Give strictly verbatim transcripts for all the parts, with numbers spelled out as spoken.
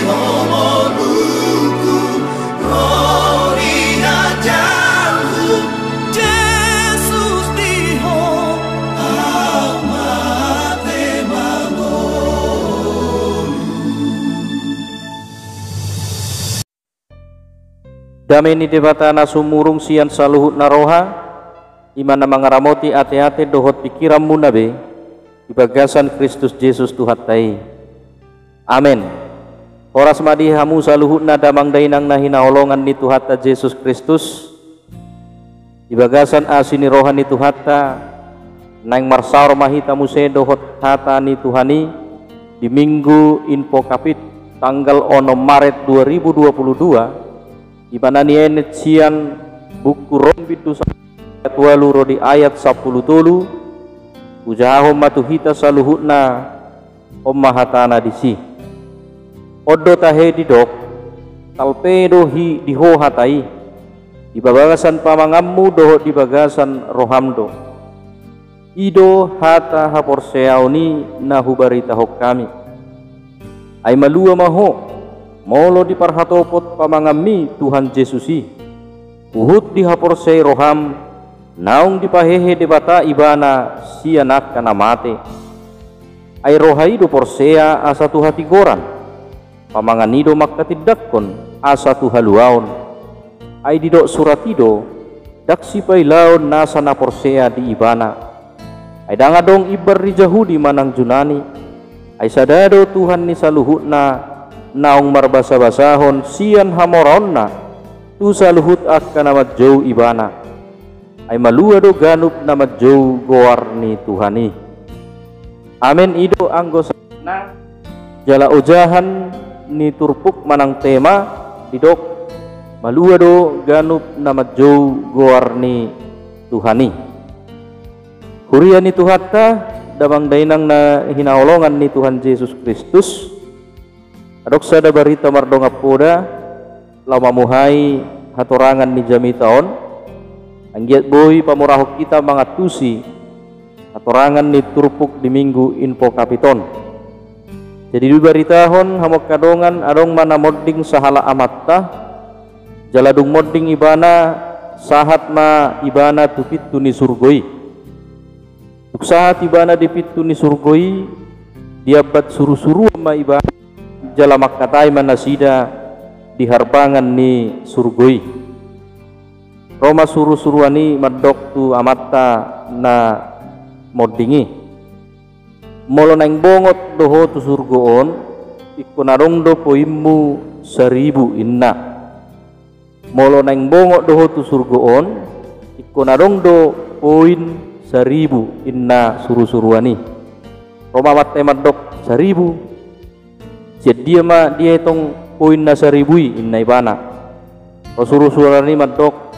Ho ngolungku, ro di ajalhu, Jesus di ho, au mate mangolu. Dame ni Debata na sumurung sian saluhut na roha, i ma na mangaramoti ateate dohot pingkiranmuna be, di bagasan Kristus Jesus Tuhanta i. Amen. Horas ma di hamu saluhutna damang dainang na hinaholongan ni Tuhanta Jesus Kristus. Di bagasan asi ni roha ni Tuhanta, naeng marsaor ma hita muse dohot hata ni Tuhan i di Minggu Invocavit tanggal onom Maret dua ribu dua puluh dua, di mana nienet sian buku Rom bindu sampulu ualu ro di ayat sampulu tolu, hujahahon ma tu hita saluhutna. On ma hatana disi. On do tahe didok, talpe do hi di ho hata i, di bagasan pamanganmu dohot di bagasan roham do. I do hata haporseaon i na hubaritahon hami. Ai malua ma ho, molo diparhatopot pamanganmi Tuhan Jesus i, huhut dihaporseai roham, naung dipahehe Debata Ibana sian angka na mate. Ai roha i do porsea asa tu hatigoran, pamangan i do mangkatindangkon asa tu haluaon. Ai didok surat i do, ndang sipailaon nasa na porsea di Ibana. Ai ndang adong imbar ni Jahudi manang Junani. Ai sada do Tuhan ni saluhutna, naung marbasabasahon sian hamoraonna tu saluhut angka na manjou Ibana. Ai malua do ganup na manjou goar ni Tuhan i. Amen. I do anggo sahatna. Jala ojahan ni turpuk manang tema didok, malua do ganup na manjou goar ni Tuhan i. Huria ni Tuhanta, damang dainang na hinaholongan ni Tuhan Jesus Kristus, adong sada barita mardongan poda, laho mamuhai hatorangan ni jamita on, anggiat boi pamurahon hita mangantusi hatorangan ni turpuk di Minggu Invocavit on. Jadi dibaritahon hamu angka dongan, adong ma na monding sahalak amanta, jala dung monding ibana, sahat ma ibana tu pintu ni surgo i. Dung sahat ibana di pintu ni surgo i, diambat surusuruan ma ibana, jala mangkatai ma nasida di harbangan ni surgo i. Ro ma surusuruan i mandok tu amanta na monding i, molo naeng bongot do ho tu surgo on, ingkon adong do poinmu saribu, inna. Molo naeng bongot do ho tu surgo on, ingkon adong do poin saribu, inna surusuruan i. Ro ma amanta i mandok, saribu? Sian dia ma dietong poin na saribu i, inna ibana. Ro surusuruan i mandok,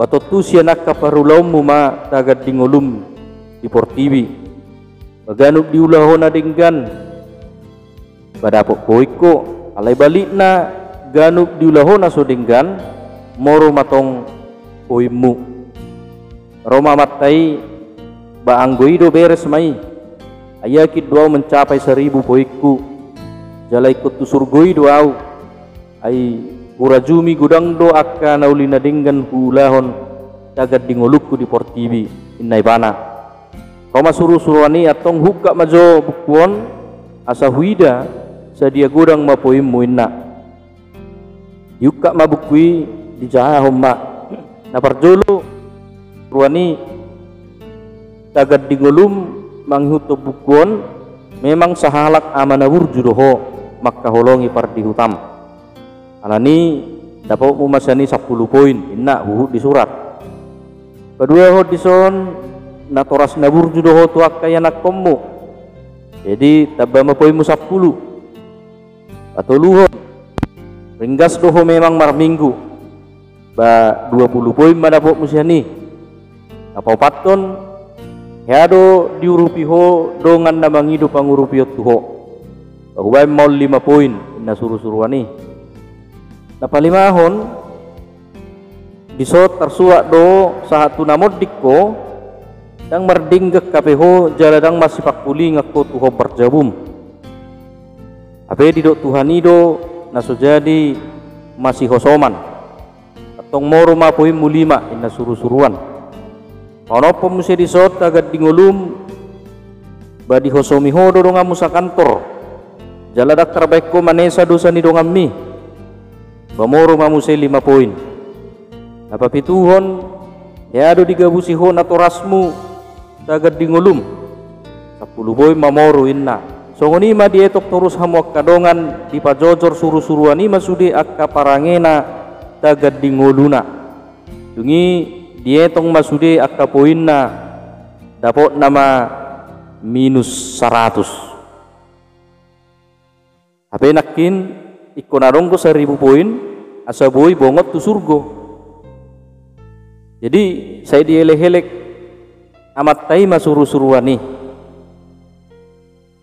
ba tontu sian angka parulaonmu ma tagan di ngolum di portibi. Ba ganup diula ho na denggan, ba dapot poin ho. Alai balikna, ganup diula ho na so denggan, moro ma tong poinmu. Ro ma amanta i, ba anggo i do beres ma i. Ai yakin do au mencapai saribu poinku. Jala ingkon tu surgo i do au. Ai hurajumi godang do angka na uli na denggan huulahon tagan di ngolungku di portibi, inna ibana. Ro ma surusuruan i, antong huungkap ma jo buku on, asa huida sadia godang ma poinmu, inna. Diungkap ma buku i, dijahahon ma. Na parjolo, ruan i, tagan di ngolum mangihuthon buku on, memang sahalak ama na burju do ho mangkaholongi pardihutam. Alani i dapotmu ma sian i sampulu poin, inna, huhut di surat. Paduahon dison, natoras na burju do ho tu angka ianakkonmu. Jadi tamba ma poinmu sampulu. Patoluhon, ringgas do ho memang marminggu. Ba dua pulu poin ma dapotmu sian i. Na paopathon, hea do diurupi ho dongan na mangido pangurupion tu ho. Ba hubaen ma on lima poin, inna surusuruan i. Na palimahon, dison tarsurat do, sahat tu na monding ho, ndang mardenggan hape ho jala ndang masipangkulingan ho tu hombar jabum. Hape didok Tuhan i do na so jadi masihosoman. Antong moru ma poinmu lima, inna surusuruan. Paonomhon muse dison tagan di ngolum, ba dihosomi ho do donganmu sakantor, jala ndang tarbaen ho manesa dosa ni donganmi. Ba moru ma muse lima poin. Na papituhon, hea do digabusi ho natorasmu tagan di ngolum. Sampulu poin ma moru, inna. Songon i ma dietong torus hamu angka dongan, dipajojor surusuruan i ma sude angka parangena tagan di ngoluna. Dung i dietong ma sude angka poinna, dapotna ma minus saratus. Hape nangkin, ingkon adong do saribu poin, asa boi bongot tu surgo. Jadi, sai dielek-elek Amanta i ma surusuruan i.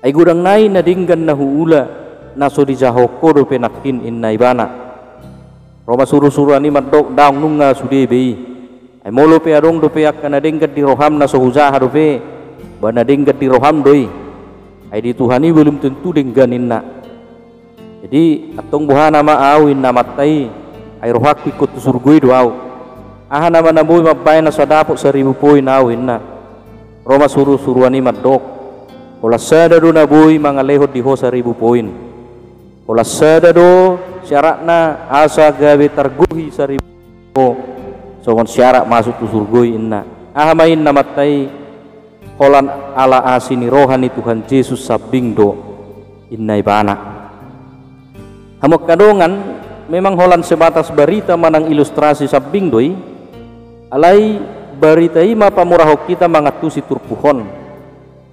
Ai godang nai na denggan na huula, na so dijahahon ho dope nangkin, inna ibana. Ro ma surusuruan i mandok, ndang nunga sude be i. Ai molo pe adong dope angka na denggan di roham na so hujaha dope, ba na denggan di roham do i. Ai di Tuhan i belum tentu denggan, inna. Jadi, antong boha nama ahu, inna amanta i, ai rohangku ingkon tu surgo i do ahu. Aha nama na boi mambaen asa dapot saribu poin ahu, inna. Ro ma surusuruan i mandok, holan sada do na boi mangalehon di ho saribu poin. Holan sada do syaratna asa gabe targohi saribu poin, songon syarat masuk tu surgo i, inna. Aha ma, inna amanta i, holan ala asi ni roha ni Tuhan Jesus sambing do, inna ibana. Hamu angka dongan, memang holan sebatas barita manang ilustrasi sambing do i, alai barita i ma pamurahon hita mangantusi turpuk on.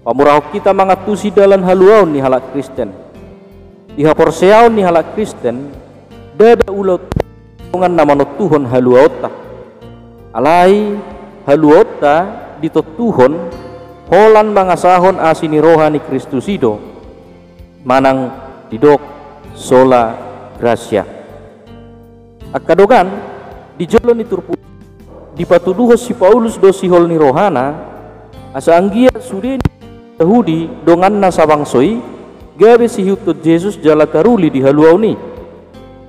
Pamurahon hita mangantusi dalan haluaon ni halak Kristen. Di haporseaon ni halak Kristen, ndada ulaon dongan na manontuhon haluaonta. Alai haluaonta ditontuhon holan mangasahon asi ni roha ni Kristus i do, manang didok sola gratia. Angka dongan, di jolo ni turpuk dipatuduhon si Paulus do sihol ni rohana, asa anggiat sude ni Jahudi donganna sabangso i gabe siihuthon Jesus jala taruli di haluaon i.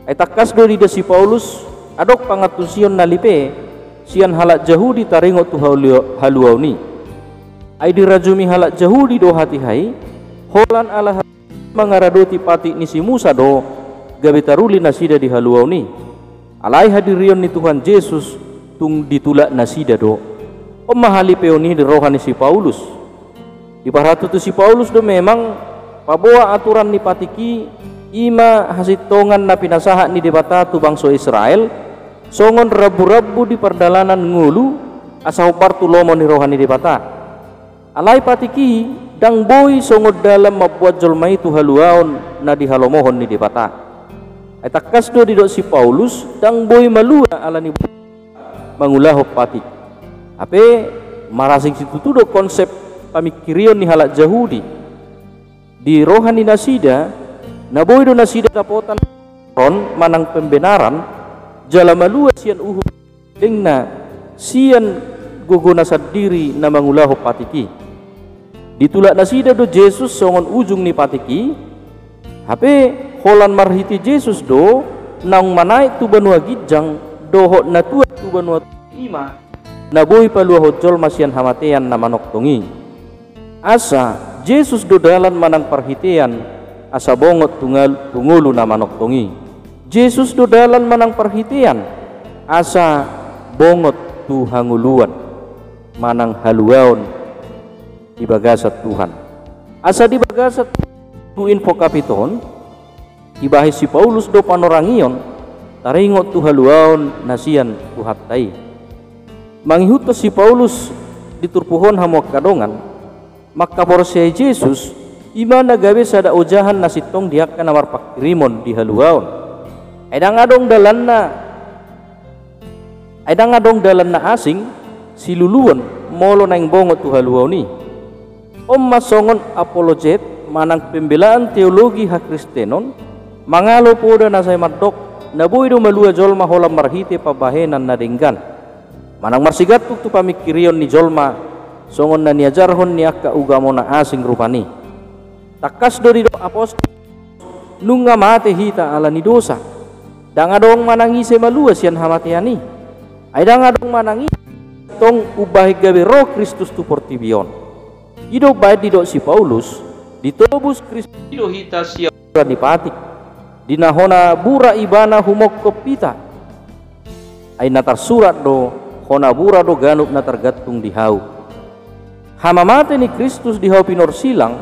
Ai tangkas do diida si Paulus adong pangantusion na lipe sian halak Jahudi taringot tu halu-, haluaon i. Ai dirajumi halak Jahudi do hatiha i, holan ala mangaradoti patik ni si Musa do gabe taruli nasida di haluaon i. Alai hadirion ni Tuhan Jesus tung ditulak nasida do. On ma halipeon i di roha ni si Paulus. Diparhatutu si Paulus do memang paboa aturan ni patik i, i ma hasintongan na pinasahat ni Debata tu bangso Israel, songon ramburambu di pardalanan ngolu, asa hombar tu lomo ni roha ni Debata. Alai patik i ndang boi songon dalan mamboan jolma i tu haluaon na dihalomohon ni Debata. Ai tangkas do didok si Paulus, ndang boi malua ala ni mangulahon patik. Hape marasing situtu do konsep pamingkirion ni halak Jahudi. Di roha ni nasida, na boi do nasida dapotan on manang pembenaran, jala malua sian uhum lelengna, sian gogona sandiri na mangulahon patik i. Ditulak nasida do Jesus songon ujung ni patik i, hape holan marhite Jesus do naung manaek tu banua ginjang dohot na tuat tu banua, i ma na boi paluahon jolma sian hamatean na manongtong i. Asa Jesus do dalan manang parhitean, asa bongot tu ngal-, tu ngolu na manongtong i. Jesus do dalan manang parhitean, asa bongot tu hangoluan manang haluaon di bagasan Tuhan. Asa di bagasan tu info kapit on, dibahen si Paulus do panorangion taringot tu haluaon na sian Tuhanta i. Mangihuthon si Paulus di turpuk on, hamu angka dongan, mangkaporseai Jesus, i ma na gabe sada ojahan na sintong di angka na marpangkirimon di haluaon. Ai ndang adong dalanna, ai ndang adong dalan na asing siluluon molo naeng bongot tu haluaon i. On ma songon apologet manang pembelaan teologi hakristenon, mangalo poda na sai mandok, na boi do malua jolma holan marhite pambahenan na denggan manang marsigantung tu pamingkirion ni jolma, songon na niajarhon ni angka ugamo na asing rupani. Tangkas do didok apostel, Nunga mate hita ala ni dosa. Ndang adong manang ise malua sian hamatean i. Ai ndang adong manang ise tong umbahen gabe ro Kristus tu portibi on. I do umbahen didok si Paulus, ditobus Kristus i do hita sian bura ni patik, di na hona bura ibana humongkop hita. Ai na tarsurat do, hona bura do ganup na targantung di hau. Hamamate ni Kristus di hau pinorsilang,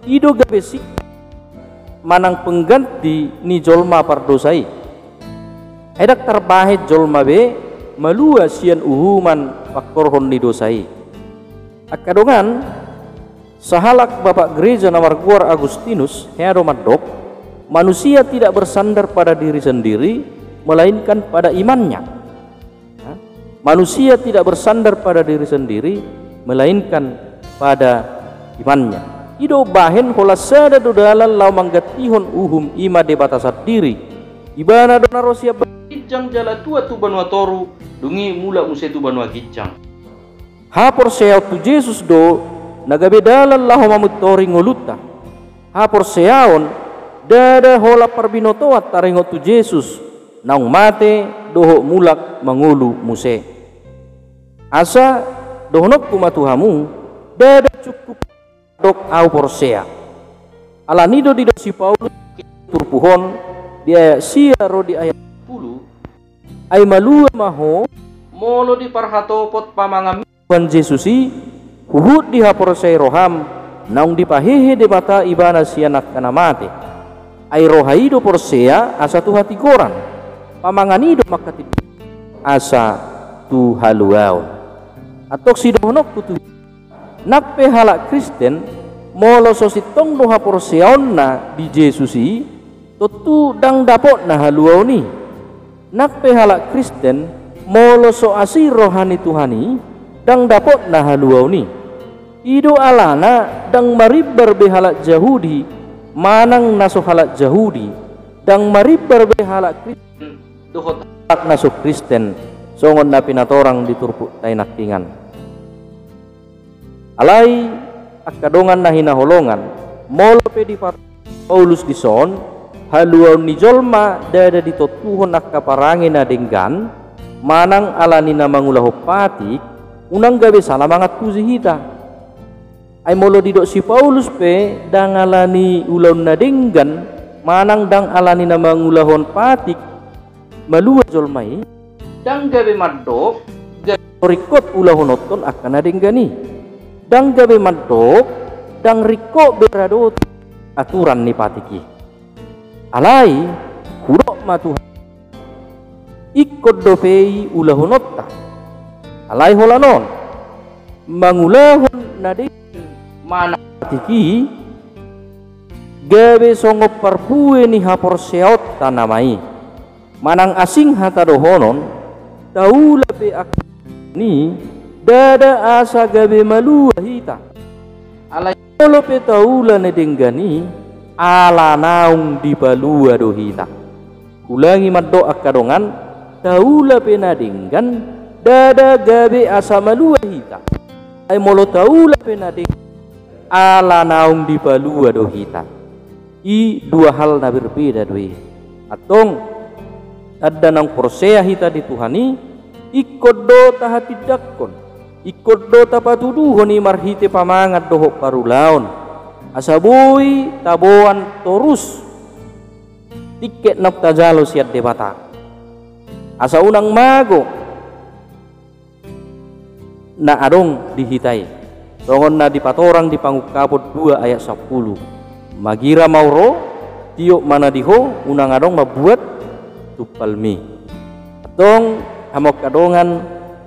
i do gabe si manang pengganti ni jolma pardosa i. Ai ndang tarbahen jolma be malua sian uhuman pangkorhon ni dosa i. Angka dongan, sahalak bapak gereja na margoar Agustinus, hea do mandok, manusia tidak bersandar pada diri sendiri, melainkan pada imannya. Ya. Manusia tidak bersandar pada diri sendiri, melainkan pada imannya. I do umbahen holan sada do dalan laho manggantihon uhum, i ma Debata sandiri. Ibana do na ro sian banua ginjang jala tuat tu banua toru, dung i mulak muse tu banua ginjang. Haporseaon tu Jesus do na gabe dalan laho mamintori ngolunta. Haporseaon ndada holan parbinotoan taringot tu Jesus naung mate dohot mulak mangolu muse. Asa dohononku ma tu hamu, ndada cukup dok au porsea. Alani do didok si Paulus turpuk on di ayat sia ro di ayat sampulu, ai malua ma ho molo diparhatopot pamanganmi Tuhan Jesus i, huhut dihaporseai roham, naung dipahehe Debata ibana sian angka na mate. Ai roha i do porsea asa tu hatigoran. Pamangan i do manghatindangi asa tu haluaon. Antong sidohononku tu nang pe halak Kristen, molo so sintong do haporseaonna di Jesus i, tontu ndang dapotna haluaon i. Nang pe halak Kristen, molo so asi roha ni Tuhan i, ndang dapotna haluaon i. I do alana ndang marimbar be halak Jahudi manang na so halak Jahudi, ndang marimbar be halak Kristen dohot halak na so Kristen, songon na pinatorang di turpukta i nangkiningan. Alai, angka dongan na hinaholongan, molo pe dipatorang Paulus dison, haluaon ni jolma ndada ditontuhon angka parange na denggan, manang alani na mangulahon patik, unang gabe sala mangantusi hita. Ai molo didok si Paulus pe ndang alani ulaon na denggan, manang ndang alani na mangulahon patik, malua jolma i, ndang gabe mandok gabe so ringkot ulahononhon angka na denggan i. Ndang gabe mandok ndang ringkot be radot aturan ni patik i. Alai, hudok ma Tuhan, ingkon dope i ulahononta. Alai holan on, mangulahon na denggan manang patik i, gabe songon parbue ni haporseaonta nama i. Manang asing hata dohonon, taula pe angka ni, ndada asa gabe malua hita. Alai molo pe taula na denggan i, ala naung dipalua do hita. Huulangi mandok angka dongan, taula pe na denggan, ndada gabe asa malua hita. Ai molo taula pe na denggan, ala naung dipalua do hita. I dua hal na berbeda do i. Antong, tanda naung porsea hita di Tuhan i, ingkon do tahatindangkon, ingkon do tapatuduhon i marhite pamangan dohot parulaon, asa boi taboan torus tingki naung tajalo sian Debata. Asa unang mago na adong di hita i. Songon na dipatorang di Pangungkapon dua ayat sampulu. Magira ma au ro, tiop ma na di ho, unang adong mambuat tumpalmi. Antong, hamu angka dongan,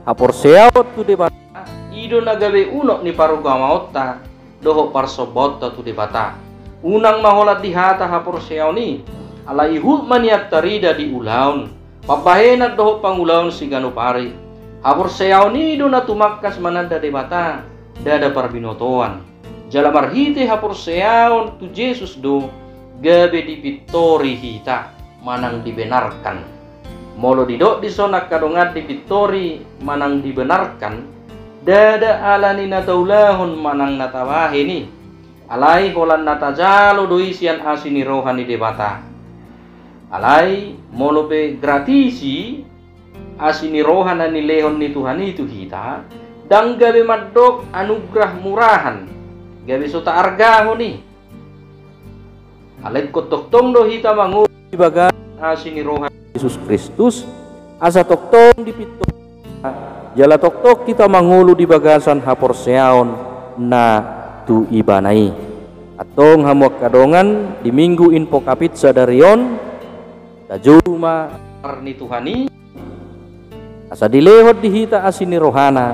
haporseaon tu Debata i do na gabe unok ni parugamaonta dohot parsombaonta tu Debata. Unang ma holan di hata haporseaon i, alai ihut ma nian tarida di ulaon, pambahenan dohot pangulaon siganup ari. Haporseaon i do na tumangkas mananda Debata, ndada parbinotoan. Jala marhite haporseaon tu Jesus do gabe dipintori hita manang dibenarkan. Molo didok dison angka dongan dipintori manang dibenarkan, ndada alani na taulahon manang na tabahen i. Alai holan na tajalo do i sian asi ni roha ni Debata. Alai molo pe gratis i asi ni roha na nilehon ni Tuhan i tu hita, ndang gabe mandok anugrah murahan, gabe so taargahon i. Alai ingkon tongtong do hita mangolu di bagasan asi ni roha ni Jesus Kristus, asa tongtong dipintor jala tongtong hita mangolu di bagasan haporseaon na tu Ibana i. Antong hamu angka dongan, di Minggu Invocavit sadari on, tajou ma goar ni Tuhan i, asa dilehon di hita asi ni rohana,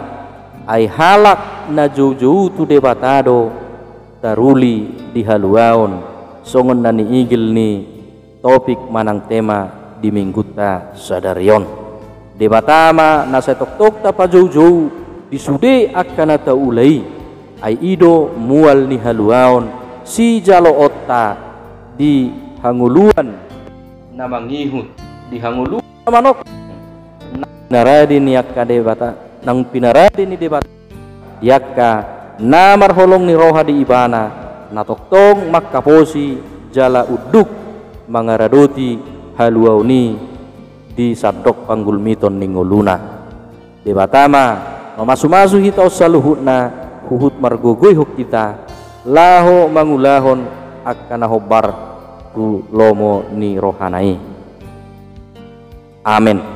ai halak na joujou tu Debata do taruli di haluaon, songon na niigil ni topik manang tema di Minggunta sadari on. Debata ma na sai tongtong tapajoujou di sude angka na taula i, ai i do mual ni haluaon sijaloonta di hangoluan na mangihut, di hangoluan na manongtong na pinarade ni angka Debata, na pinarade ni Debata di angka na marholong ni roha di Ibana, na tongtong mangkaposi jala unduk mangaradoti haluaon i di sandok panggulmiton ni ngoluna. Debata ma mamasumasu hita on saluhutna, huhut margogoihon hita laho mangulahon angka na hombar tu lomo ni rohana i. Amen.